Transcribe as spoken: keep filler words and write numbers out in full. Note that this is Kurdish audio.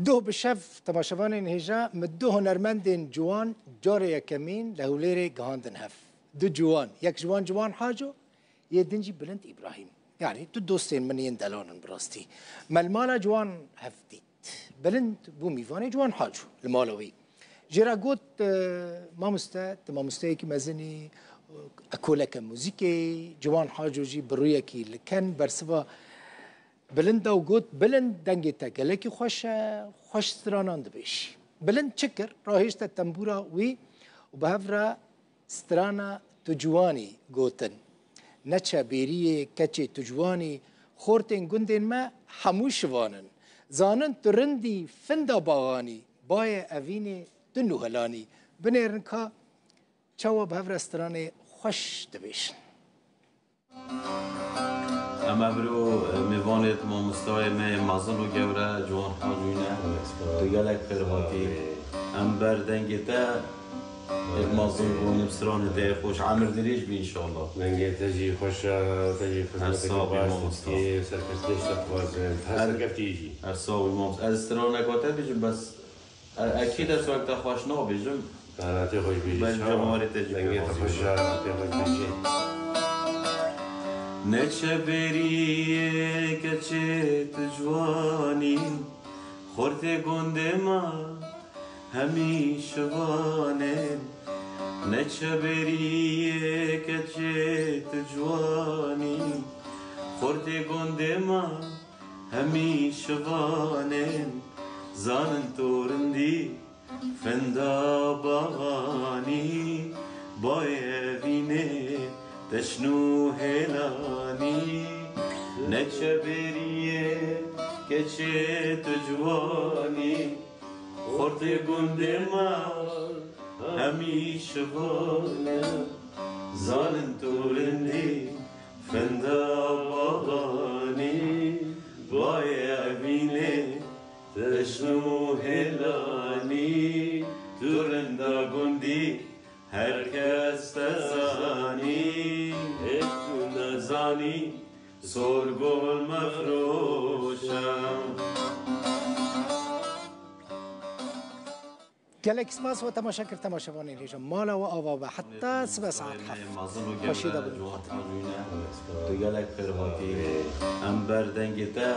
Doh bi şev, temaşevanên hêja, min du hunermendên ciwan carê yekemîn li Hewlêrê gihandin hev. Du ciwan, yek ji wan Ciwan Haco, yê din jî Bilind Îbrahîm. Yanî du dostên min yên delal in bi rastî. Me li mala ciwan hev dît. Bilind bû mîvanê Ciwan Haco li mala wî. Jê re got, e, mamoste, tu mamosteyekî mezin î, ekoleke muzîkê, Ciwan Haco jî bi rûyekî li ken bersiva Bilind da û got, Bilind, dengê te gelekî xweş e, xweş stranan dibêjî. Bilind çi kir? Rahêşte tembûra wî û bi hev re strana Tu ciwanî gotin. Neçe bêriyê keçê tu ciwanî, xortên gundên me hemû şivan in. Zanin tu rindî finda baxanî, bayê evînê tu nûhilanî. Binêrin ka çawa bi hev re stranê xweş dibêjin. Em evro, e, mêvanê mamostayê me yê mezin û gewre Ciwan Hacû ne. Tu gelek xêr hatî. Em ber dengê te, ê mezin bûn, bi stranê te yê xweş. Emir dirêj bî înşallah. Dengê te jî xweş e, te jî xizmeteke baş dikî, serkeftiş te dixwazin. Her serkeftî jî. Her sax bî mamoste. Ez straneka te bêjim, bes E, ekîd ez wek te xweş nabêjim. Beratê xweş bêjî. Belê cemarê te jî pê xweş e, beratê xweş bêjî. Neçe bêriyê keçê tu ciwanî, xortê gundê me hemî şivanên. Neçe bêriyê keçê tu ciwanî, xortê gundê me hemî şivanên, zanin tu rindî finda baxanî, bayê evînê teşn û hêlanî. Neçe bêriyê keçê tu ciwanî, xortê gundê me hemî şivanên, zanin tu rindî finda baxanî, bayê evînê teşn û hêlanî. Tu rinda gundî her kes te zanî, hêj tu nezanî, sor gul mefroşe. Gelek spas we temaşe kir, temaşevanên hêja. Mala we ava be heta sibe saet heft. Xweşî de bin. Tu gelek xêr hatî. Em ber dengê te.